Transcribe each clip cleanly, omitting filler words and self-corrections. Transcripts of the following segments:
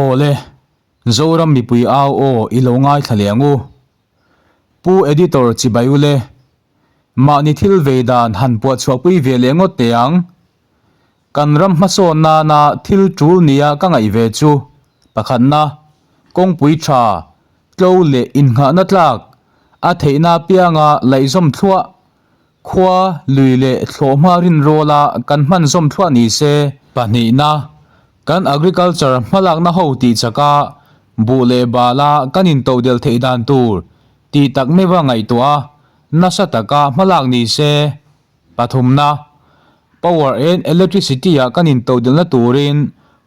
Aw le, Zoram mipui au aw i lo ngaithla leh ang u. Pu Editor chibai u le, mahni thil vei dan han puahchhuahpui ve leh ngawt teh ang. Kan ram hmasawn nana thil tul nia ka ngaih ve chu, pakhatna, kawngpui tha, tlo leh innghahna tlak, a theihna apianga laihzawm thluah, khua, lui leh thlawhhma rinrawla kan hman zawm thluah ni se. Pahnihna, kan agriculture hmalakna ho tih chaka buh leh bala kan intodelh theih dan tur tih tak meuha ngaihtuah a, nasa taka hmalak ni se. Pathumna, Power and Electricity ah kan intodelhna turin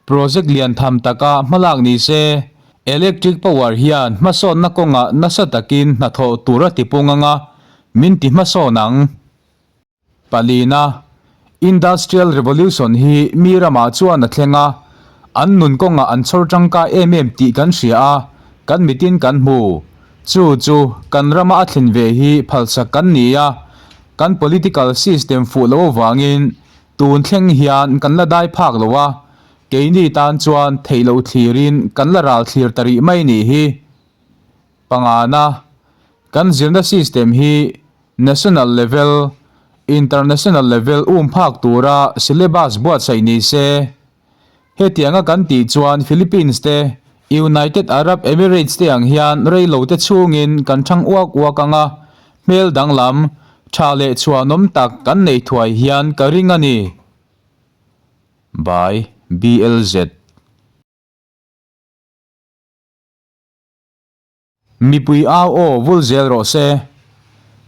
project lian tham taka hmalak ni se, electric power hian hmasawnna kawngah nasa takin hnathawh tur a tipung anga min ti hmasawn ang. Palina, Industrial Revolution hi mi ramah chuan a thleng a, an nun kawngah an chhawr tangkai em em tih kan hria a, kan mitin kan hmu. Chu chu kan rama a thlen ve hi phalsak kan ni a, kan political system fuh loh avangin tun thleng hian kan la dai phak lo a, keini tan chuan theih loh thlirin kan la ral thlir ta rih mai nih hi. Pangana, kan zirna system hi national level, international level um phak tura syllabus buatsaih ni se. Hetianga kan tih chuan Philippines te, United Arab Emirates te ang hian rei lo te chhungin kan thang uak uak ang a, hmel danglam, tha leh chhuanawm tak kan nei thuai hian ka ring a ni. By BLZ. Mipui au aw vul zel rawh se.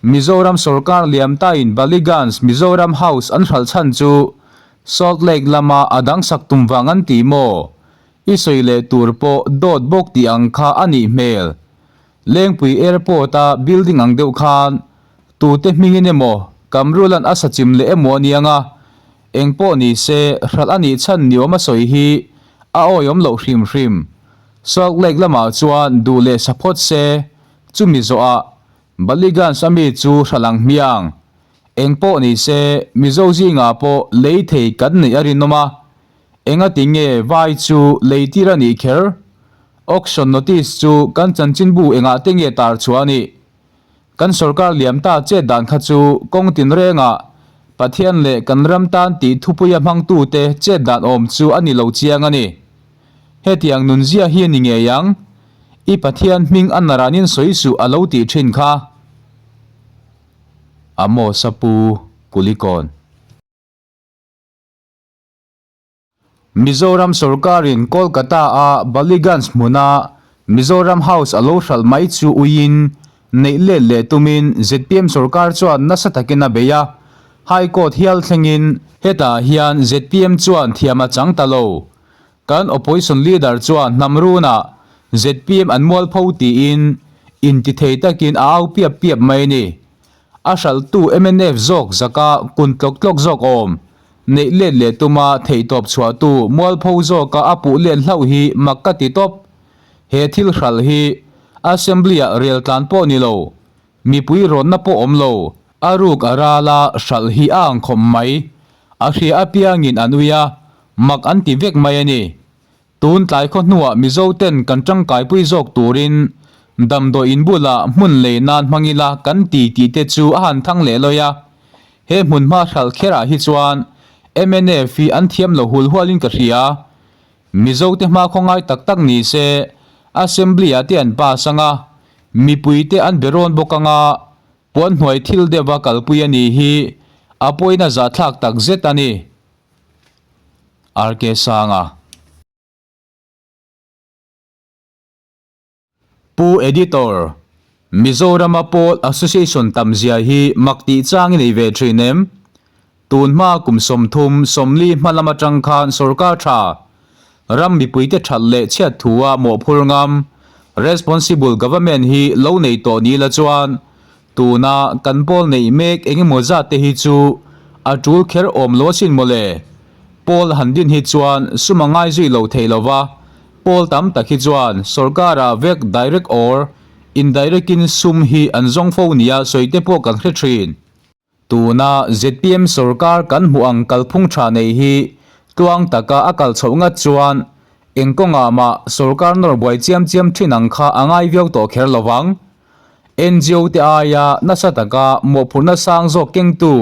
Mizoram sorkar liam tain Ballygunge Mizoram House an hralh chhan chu Salt Lake lama a dang sak tum vang an ti maw? I sawi leh tur pawh dawt bawk tih ang kha a nih hmel. Lengpui Airport a building ang deuh khan tute hmingin emaw Kamrulan a sachim leh emaw a niang a, eng pawh ni se hralh a nih chhan niawm a sawi hi a awihawm loh hrim hrim. Salt Lake lamah chuan duh leh sa phawt se, chumi zawhah Ballygunge a mi chu hra lang hmiang. Eng pawh ni se, Mizo zingah pawh lei thei kan neih a rinawm a, engati nge vai chu lei tir a nih kher? Auction notice chu kan chanchinbu engah te nge tar chhuah a nih? Kan sorkar liam ta chet dan kha chu kawng tinrengah Pathian leh kan ram tan tih thupuia hmangtute chet dan awm chu a ni lo chiang a ni. Hetiang nunzia hi a ni ngei ang, I Pathian hming a naranin sawi suh a lo tih thin kha. Amos a pu Kulikawn. Mizoram sorkarin Kolkata-a Ballygunge hmuna Mizoram House a lo hralh mai chu uiin neih let leh tumin zpm sorkar chuan nasa takin a bei a, High Court hial thlengin hetah hian zpm chuan thiam a chang ta lo. Kan Opposition Leader chuan hnam runah zpm an mualpho tiin intithei takin a au piap piap mai a ni. A hralhtu mnf zawk zaka kun tlawk tlawk zawk awm. Neih let leh tuma theihtawp chhuahtu mualpho zawka a puh let hlauh hi mak ka ti tawp. He thil hralh hi Assembly-ah rel tlan pawh ni lo, mipui rawnna pawh awm lo, a ruk a rala hralh hi a ang khawp mai. A hria apiangin an ui a, mak an ti vek mai a ni. Tun tlai khaw hnuah Mizo ten kan tangkaipui zawk turin damdawi in bulah hmun lei nan hmang ila kan ti tih te chu a han thang leh lawi a. He hmun hma hralh kherah hi chuan mnf hi an thiam lo hul hualin ka hria. Mizo te hma khaw ngai tak tak ni se Assembly ah te an pass anga, mipui te an be rawn bawk anga puan hnuai thil deuha kalpui a ni hi a pawina zahthlak tak zet a ni. RK Sanga. Pu Editor, Mizorama Pawl Association tam zia hi mak tih chang i nei ve thin em? Tun hma kum 30, 40 hma lam atang khan sorkar tha, ram mipuite that leh chhiat thua mawhphur ngam, responsible government hi lo nei tawh ni la chuan Tuna kan pawl neih mek eng emaw zat te hi chu a tul kher awm lo asin mawle. Pawl han din hi chuan sum a ngai zui lo thei lo va, pawl tam tak hi chuan sorkara vek direct or indirect in sum hi an zawng fo nia sawi te pawh kan hre thin. Tuna zpm sorkar kan hmuh ang kalphung tha nei hi tluang taka a kal chhoh ngat chuan. Eng kawngah mah sorkar nawr buai chiam chiam thin ang kha a ngai viau tawh kher lo vang. NGO te aia nasa taka mawhphurhna sang zawk kengtu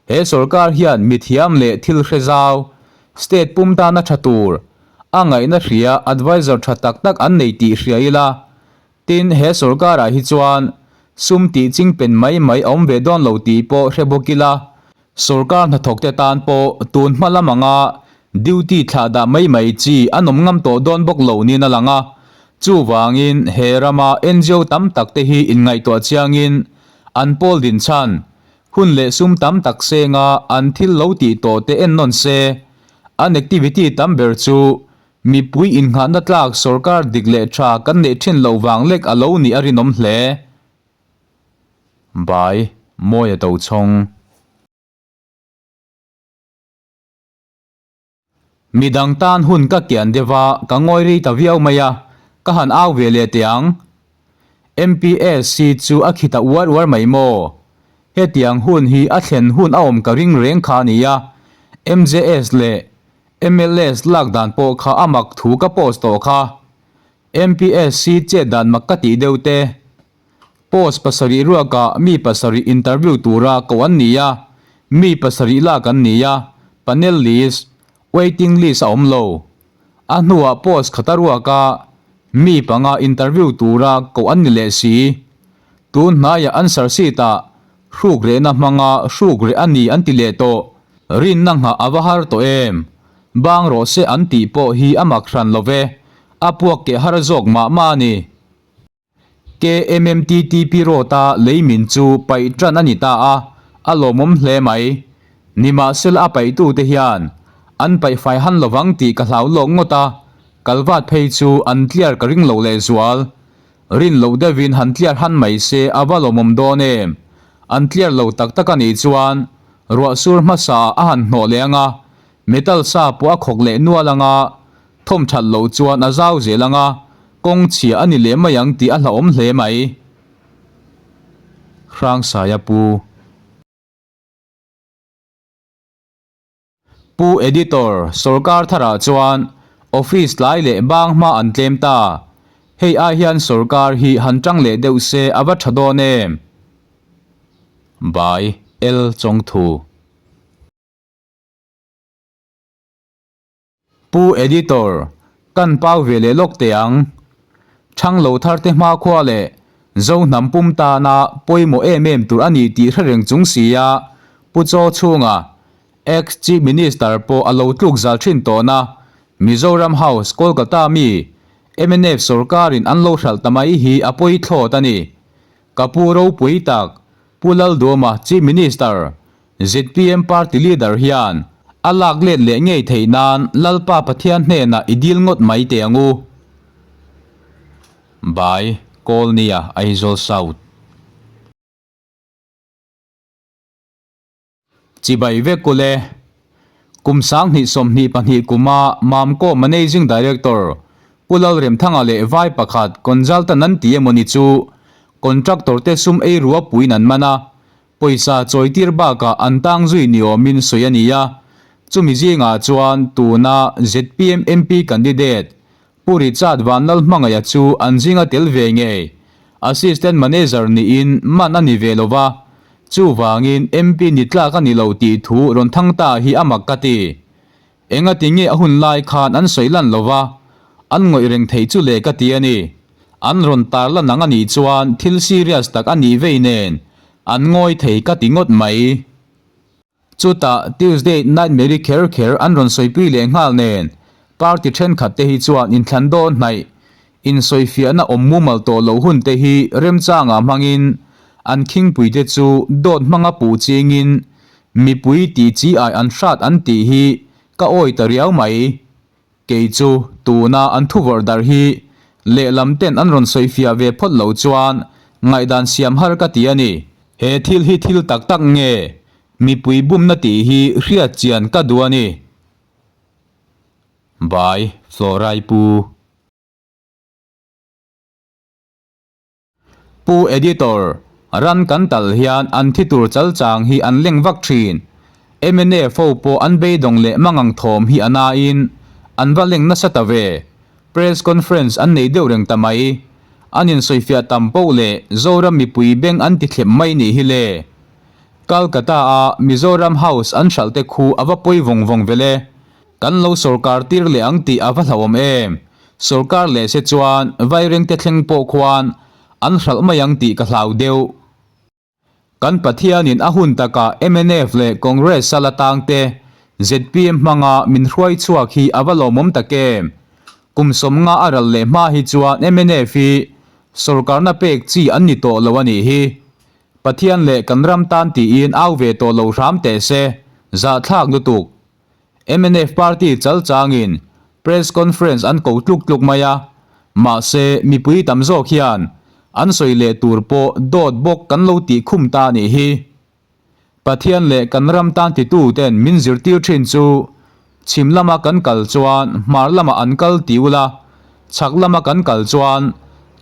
he sorkar hian mithiam leh thil hre zau, state pum tana tha tur, a ngaihna hria advisor tha tak tak an nei tih hria ila. Tin, he sorkarah hi chuan sum tih ching pen mai mai a awm ve dawn lo tih pawh hre bawk ila, sorkar hnathawkte tan pawh tun hma lam anga duty thlah dah mai mai chi an awm ngam tawh dawn bawk lo niin a lang a. Chuvangin he rama ngo tam tak te hi inngaihtuah chiangin an pawl din chhan, hun leh sum tam tak senga an thil lo tih tawh te ennawn se, an activity tam ber chu Mipui innghahna tlak sorkar dik leh tha kan neih thin loh vang lek a lo nih a rinawm hle. Bai, Mawia Tochhawng. Midang tan hun ka kian deuh a, ka ngawi rei ta viau mai a, ka han au ve leh teh ang. MPSC chu a khi ta uar uar mai maw? Hetiang hun hi a thlen hun a awm ka ring reng kha a nia. MJS leh MLS lak dan pawh kha a mak thu ka post tawh kha. MPSC chet dan mak ka tih deuh te. Post pasarih ruakah mi pasarih interview tura koh an ni a, mi pasarih lak an ni a, panel list, waiting list a awm lo. A hnuah post khata ruaka mi panga interview tura koh an ni leh si. Tun hnaiah answer sheet ah Hruk rehna hmanga hruk reh a ni an ti leh tawh. Rinna nghah a va har tawh em? Bang rawh se an tih pawh hi a mak hran lo ve, a puak keh har zawk mah mah a ni. KMMTTP Road-a lei min chu paih tan a ni ta a, a lawmawm hle mai. Nimahsela a paihtute hian an paih fai han lovang tih ka hlau lawk ngawt a, kalvat phei chu an tliar ka ring lo lehzual. Rin loh deuhin han tliar han mai se a va lawmawm dawn em? An tliar lo tak tak a nih chuan ruah sur hmasa ah a han hnawh leh ang a, metal sa pawh a khawk leh nual ang a, thawm that loh chuan a zau zel ang a, kawng chhia a ni leh mai ang tih a hlauhawm hle mai. Hrangsaia Pu. Pu Editor, Sorkar tharah chuan office tlai leh bang hma an tlem ta. Hei ai hian sorkar hi han tang leh deuh se a va tha dawn em? By L. Chawngthu. Pu Editor, Kan pau ve leh lawk teh ang. Thang lo thar te hmakhua leh Zo hnam pum tana pawimawh em em tur a ni tih hre reng chung sia Pu Chaw chhunga Ex Chief Minister pawh a lo tluk zal thin tawhna Mizoram House, Kolkata mi mnf sorkarin an lo hralh ta mai hi a pawi thlawt a ni. Ka pu ropui tak Pu Lalduama Chief Minister, zpm party leader hian a lak let leh ngei theih nan Lalpa Pathian hnenah i dil ngawt mai teh ang u. By, Kawlnia, Aizawl South. Chibai vek ule. Kum 2022 kuma Mamco Managing Director Pu Lalremthanga leh vai pakhat consultant an ti emawni chu contractor te sum ei rua puiin an man a, pawisa chawitir bakah an tang zui ni awmin sawi a ni a. Chumi zingah chuan tuna zpm MP candidate Pu Richard Vanlalhmangaia chu an zinga tel ve ngei Assistant Manager niin man a ni ve lo va, chuvangin MP ni tlak a ni lo tih thu rawn thang ta hi a mak ka ti. Engati nge a hun lai khan an sawi lan lo va, an ngawih reng theih chu le ka ti a ni. An rawn tar lan ang a nih chuan thil serious tak a nih vei nen an ngawi thei ka ti ngawt mai. Chutah Tuesday Nightmare kher kher an rawn sawipui leh nghal nen, party thenkhat te hi chuan inthlan dawn hnaih, insawifiahna awm mumal tawh loh hun te hi remchangah hmangin an khingpui te chu dawt hmanga puh chingin mipui tih chi ai an hrat an tih hi ka awi ta riau mai. Kei chu tuna an thuvawrh darh hi lehlam ten an rawn sawifiah ve phawt loh chuan ngaihdan siam har ka ti a ni. He thil hi thil tak tak nge mipui bumna tih hi hriat chian ka duh a ni. By Florai Pu. Pu Editor, ran kan tal hian an thi tur chal chang hi an leng vak thin. Mnf ho pawh an beidawng leh mangang thawm hi a nain an va leng nasa ta ve. Press conference an nei deuh reng ta mai. An insawifiah tam poh leh Zoram mipui beng an ti thlep mai nih hi le. Calcutta a Mizoram House an hralh te khu a va pawi vawng vawng vel e. Kan lo sorkar tir leh ang tih a va hlauhawm em. Sorkar leh se chuan Vairengte thleng pawh khuan an hralh mai ang tih ka hlau deuh. Kan Pathianin a hun takah mnf leh Congress a la tang te zpm hmanga min hruai chhuak hi a va lawmawm tak em? Kum sawmnga a ral leh hma hi chuan mnf hi sorkarna pek chi an ni tawh lo a nih hi. Pathian leh kan ram tan tiin au ve tawh lo hram teh se, zahthlak lutuk. Mnf party chal changin press conference an ko tluk tluk mai a, mahse mipui tam zawk hian an sawi leh tur pawh dawt bawk kan lo tih khum ta nih hi. Pathian leh kan ram tan titu ten min zirtir thin chu chhim lama kan kal chuan hmar lamah an kal ti ula, chhak lama kan kal chuan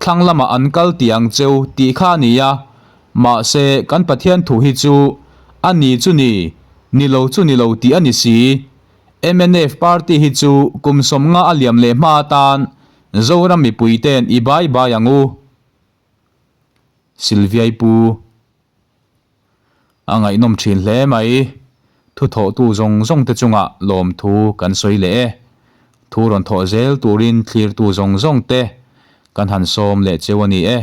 thlang lamah an kal ti ang cheu tih kha a ni a, Mahse, kan Pathian thu hi chu a ni chu ni, ni lo chu ni lo tih a ni si. Mnf party hi chu kum sawmnga a liam leh hma atan Zoram mipui ten i bai bai ang u. Sylviai pu. A ngaihnawm thin hle mai. Thuthawhtu zawng zawng te chungah lawmthu kan sawi leh e. Thu rawn thawh zel turin thlirtu zawng zawng te kan han sawm leh cheu a ni e.